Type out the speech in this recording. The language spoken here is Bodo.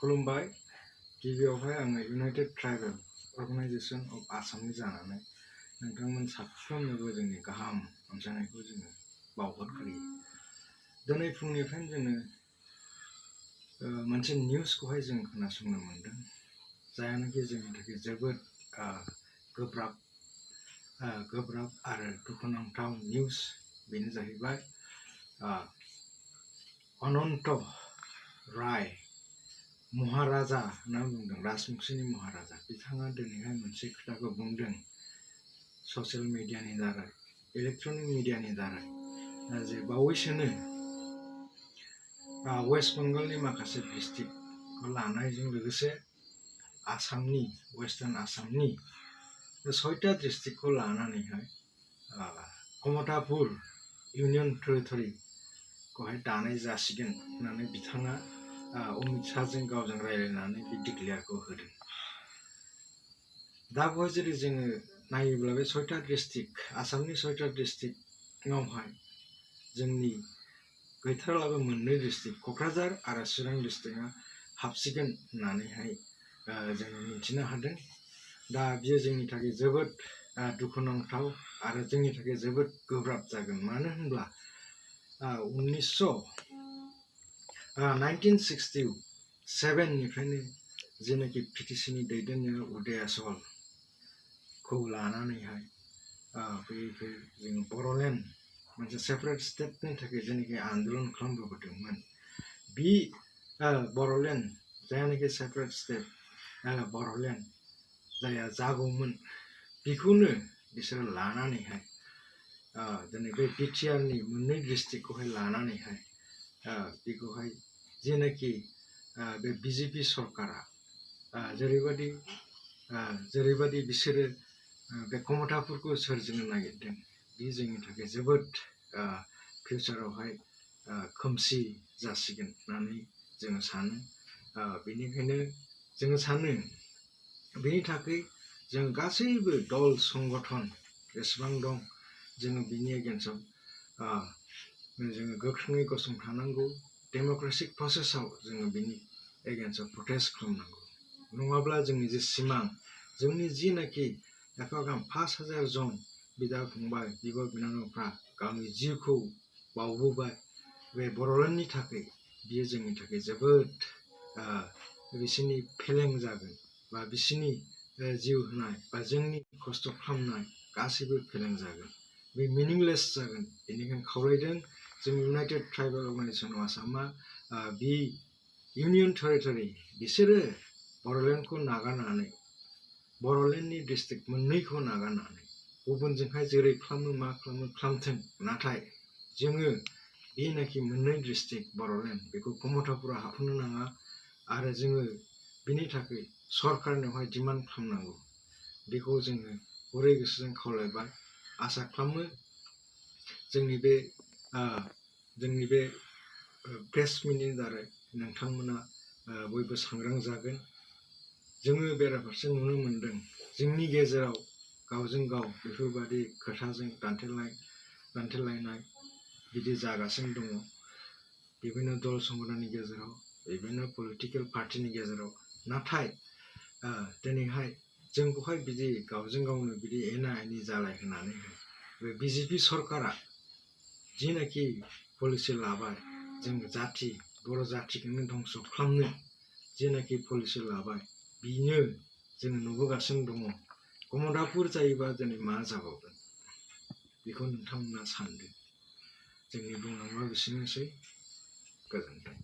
खुलुमबाय गिबियावहाय आङो इउनाइटेड ट्राइबेल अर्गानाइजेशन अफ आसामनि जानानै नोंथांमोन साफ्रोमनोबो जोंनि गाहाम अनसायनायखौ जोङो बावहरग्रोयो। दिनै फुंनिफ्रायनो जोङो मोनसे निउसखौहाय जों खोनासंनो मोन्दों, जायानाखि जोंनि थाखाय जोबोद गोब्राब आरो दुखुनांथाव निउस। बेनो जाहैबाय अनन्त राय महाराजा होनना बुंदों, राजबंशीनि महाराजा। बिथाङा दिनैहाय मोनसे खोथाखौ बुंदों ससियेल मिडियानि दारै, इलेक्ट्रनिक मिडियानि दारै, जे बावैसोनो वेस्ट बेंगलनि माखासे डिस्ट्रिक्टखौ लानायजों लोगोसे आसामनि वेस्टार्न आसामनि 6टा डिस्ट्रिक्टखौ लानानैहाय कमतापुर इउनियन टेरिटरिखौहाय दानाय जासिगोन होननानै बिथाङा अमित शाहजों गावजों रायज्लायनानै बे डिक्लेयारखौ होदों। दा बेवहाय जुदि जोङो नायोब्ला बे 6टा डिस्ट्रिक्ट, आसामनि 6टा डिस्ट्रिक्टआवहाय जोंनि गैथारलाबो मोननै डिस्ट्रिक्ट क'क्राझार आरो चिरां डिस्ट्रिक्टआ हाबसिगोन होननानैहाय जोङो मिथिनो हादों। दा बियो जोंनि थाखाय जोबोद दुखुनांथाव आरो जोंनि थाखाय जोबोद गोब्राब जागोन। मानो होनब्ला 1967 निफ्रायनो जेनाखि पिटिसिनि दैदेननायाव उदया सहलखौ लानानैहाय जों बर'लेण्ड मोनसे सेपारेट स्टेटनि थाखाय जेनाखि आन्दलन खालामबोदोंमोन, बे बर'लेण्ड जायनाखि सेपारेट स्टेट बर'लेण्ड जाया जागौमोन, बेखौनो बिसोरो लानानैहाय दिनै बे बिटिआरनि मोननै डिस्ट्रिक्टखौहाय लानानैहाय बेखौहाय जेनाखि बे बिजेपि सरकारा जेरैबायदि बिसोरो बे कमतापुरखौ सोरजिनो नागिरदों, बे जोंनि थाखाय जोबोद फिउचारावहाय खोमसि जासिगोन होननानै जोङो सानो। बेनिखायनो जोङो सानो बेनि थाखाय जों गासैबो दल संगठन जेसेबां दं, जोङो बिनि एगेन्स्टआव जोङो गोख्रोङै गसंथानांगौ। डेम'क्रेटिक प्रसेसआव जोङो बिनि एगेन्स्टआव प्रटेस्ट खालामनांगौ। नङाब्ला जोंनि जे सिमां, जोंनि जिनाखि एफाग्राब 5,000 जन बिदा फंबाय, बिब' बिनानावफ्रा गावनि जिउखौ बावबोबाय बे बर'लेण्डनि थाखाय, बियो जोंनि थाखाय जोबोद बिसोरनि फेलें जागोन, बा बिसोरनि जिउ होनाय बा जोंनि खस्थ' खालामनाय गासैबो फेलें जागोन, बे मिनिंलेस जागोन। बेनिखायनो खावलायदों जों इउनाइटेड ट्राइबेल अर्गानाइजेशन अफ आसामा बे इउनियन टेरिटरि बिसोरो बर'लेण्डखौ नागारनानै, बर'लेण्डनि डिस्ट्रिक्ट मोननैखौ नागारनानै गुबुनजोंहाय जेरै खालामो मा खालामो खालामथों, नाथाय जोङो बेनाखि मोननै डिस्ट्रिक्ट बर'लेण्ड बेखौ कमतापुराव हाबहोनो नाङा आरो जोङो बिनि थाखाय सरकारनियावहाय डिमान्ड खालामनांगौ। बेखौ जोङो गुरै गोसोजों खावलायबाय। आसा खालामो जोंनि बे प्रेस मिटनि दारै नोंथांमोना बयबो सांग्रां जागोन। जोङो बेराफारसे नुनो मोन्दों जोंनि गेजेराव गावजों गाव बेफोरबायदि खोथाजों दान्थेलायनाय बिदि जागासिनो दङ, बिभिन्न दल संगठननि गेजेराव, बिभिन्न पलिटिकेल पार्टिनि गेजेराव। नाथाय दिनैहाय जों बेवहाय बिदि गावजों गावनो बिदि एना एनि जालायहोनानैहाय बे बिजेपि सरकारा जिनाखि पलिसि लाबाय, जों बर' जाथिखौनो धंस' खालामनो जेनाखि पलिसि लाबाय, बिनो जोङो नुबोगासिनो दङ। कमतापुर जायोबा दिनै मा जाबावगोन, बेखौ नोंथांमोना सानदो। जोंनि बुंनांगौआ बेसेनोसै। गोजोन्थों।